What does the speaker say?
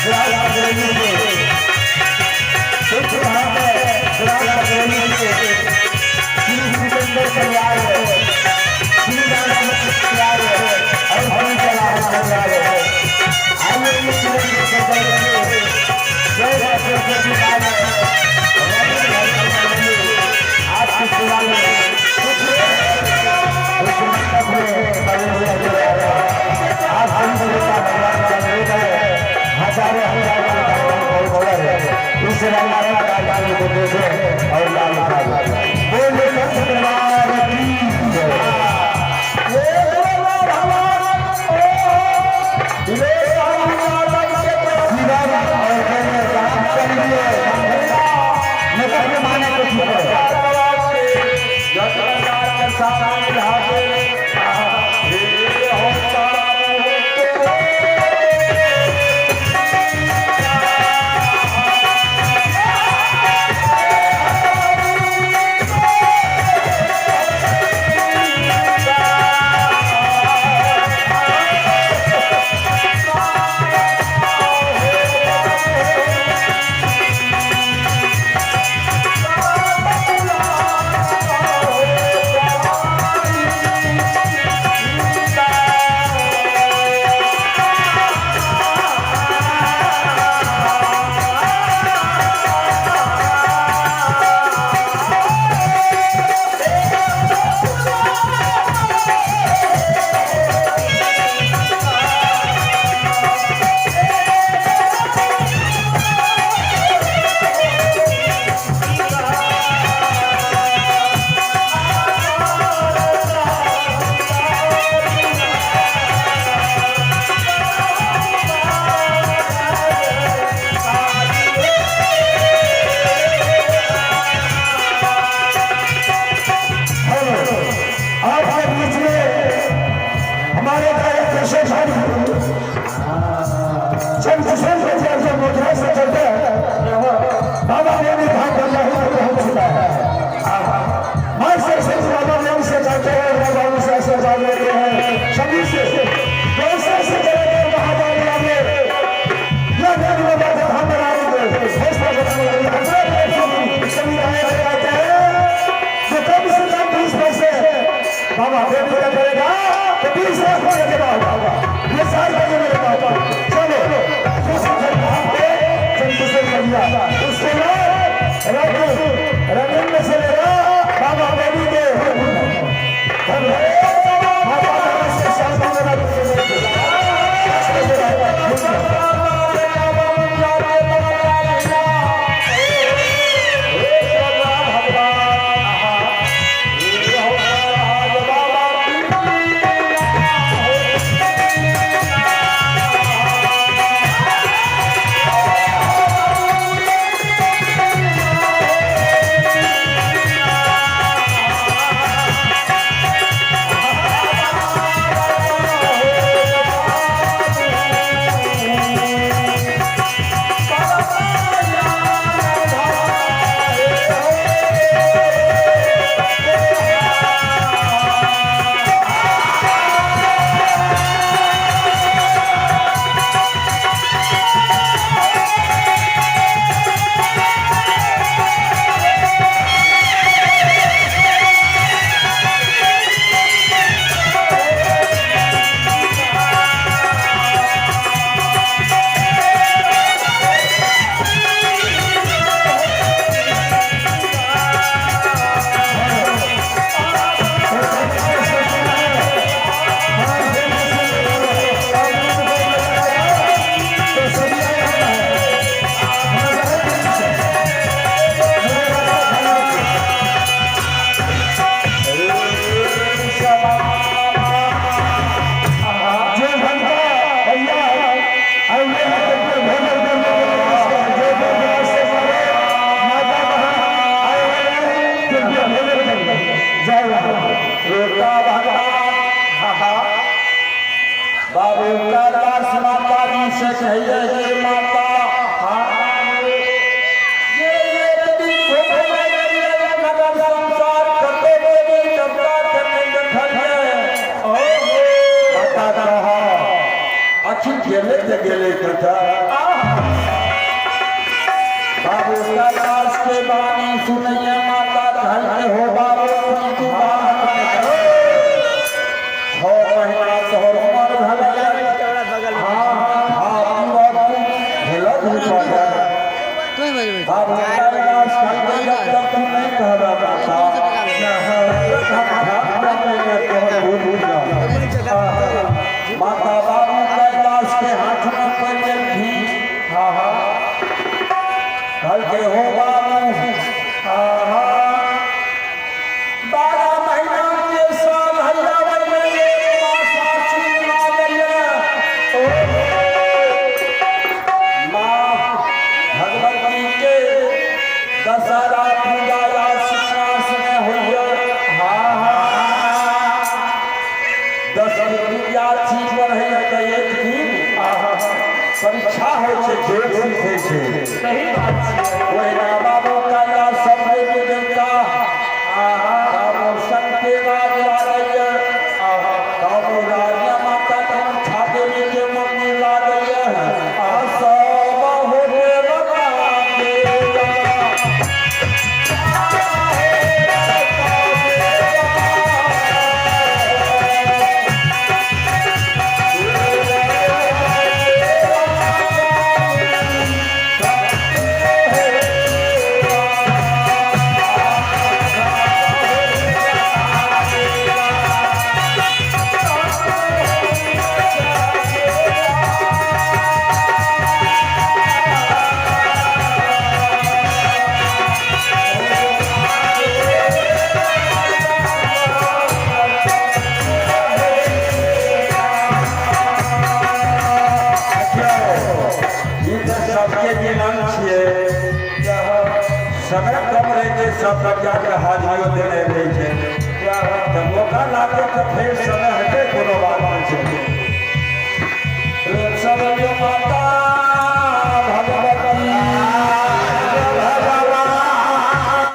ग्राम पकड़ौली के कुछ धाम है, ग्राम पकड़ौली के श्री सिकंदर परिवार है, श्री राम परिवार है और श्री जवाहर परिवार है। आइए इस तिरंगे से चलते जय सरस्वती माता आपकी सेवा में कुछ कुछ मंडप में प्रवेश करके जा रहे हैं। आप सभी का भगवान का अनुरोध है, हजारों हजारों पहुंच है इस रंगारंग कार्यक्रम को देखें और लाभ उठा बोले संत दरबार की जय। ये भगवान ओ ये शिवम और कहने काम करिए नगर में माने को चुप है। हेलो, आपके बीच में हमारे गायक किशोर भाई चंद्रसेन के जो मथुरा से चलते हैं बाबा ने धाम बल्लाही को पहुंच चुका है। मां सरस्वती बाबा ने से चलते हैं, बाबा से आशीर्वाद लेते हैं सभी से कैसे से चले महादेव आगे यह मेरी बाबा का धाम बनाएंगे। सभी आए आते हैं जो कम से कम 20% बाबा देवी का करेगा तो 20 लाख रुपए जमा होगा। ये 4 बजे मेरे बाबा चलो धाम पे चंद्रसेन भैया, उसके बाद रंग रंगन में चलेगा बाबा देवी के माता से शांति बना। जो भंता भैया और ये भोजन करने के लिए जो जो से माता बहन आए हुए हैं, कृपया भोजन कर जय रोका भगवान बाबू का दास माता जी से कहिए हे माता, ये यदि घूमे नगर संसार कतो देवी देवता के नहीं देखलिए। माता कहा अखिल गेले ते गेले कथा। बाबू कैलाश के बानी सुनैया माता कहल के हो बाबू तू बात 6 महीना तोहर उमर भलैया। हाँ हाँ हाँ, भेलो। बाबू कैलाश कहल के जब तक तू नहीं कहबा माता, तोहर भूल माता बाबू कैलाश के हाथ में पड़ गेल घी। हाँ हाँ, कहल के हो बाबू, आहा, 12 महीना के साल हैया में एक मास आछी लागैया। ओ माँ भगवती के दशहरा पूजा आश्विन मास में होइया। हाँ हाँ, 10 दिन विद्यार्थी पढ़ै तऽ एक दिन परीक्षा होइ छै, जोग सीखै छै। सही बात छै। ओहिना बाबू कैलाश सब देवी देवता, बाबू शक्ति राज लागैया, बाबू राजा माता कामाख्या देवी के मंदिर लागैया आ सब होते बना के। ई तऽ सबके मिलन छियै। समय कम रहै छै, सब बच्चा के हाजियो देने रहै छै, तऽ मौका लागतै तऽ फेर समय हेतै, कोनो बात।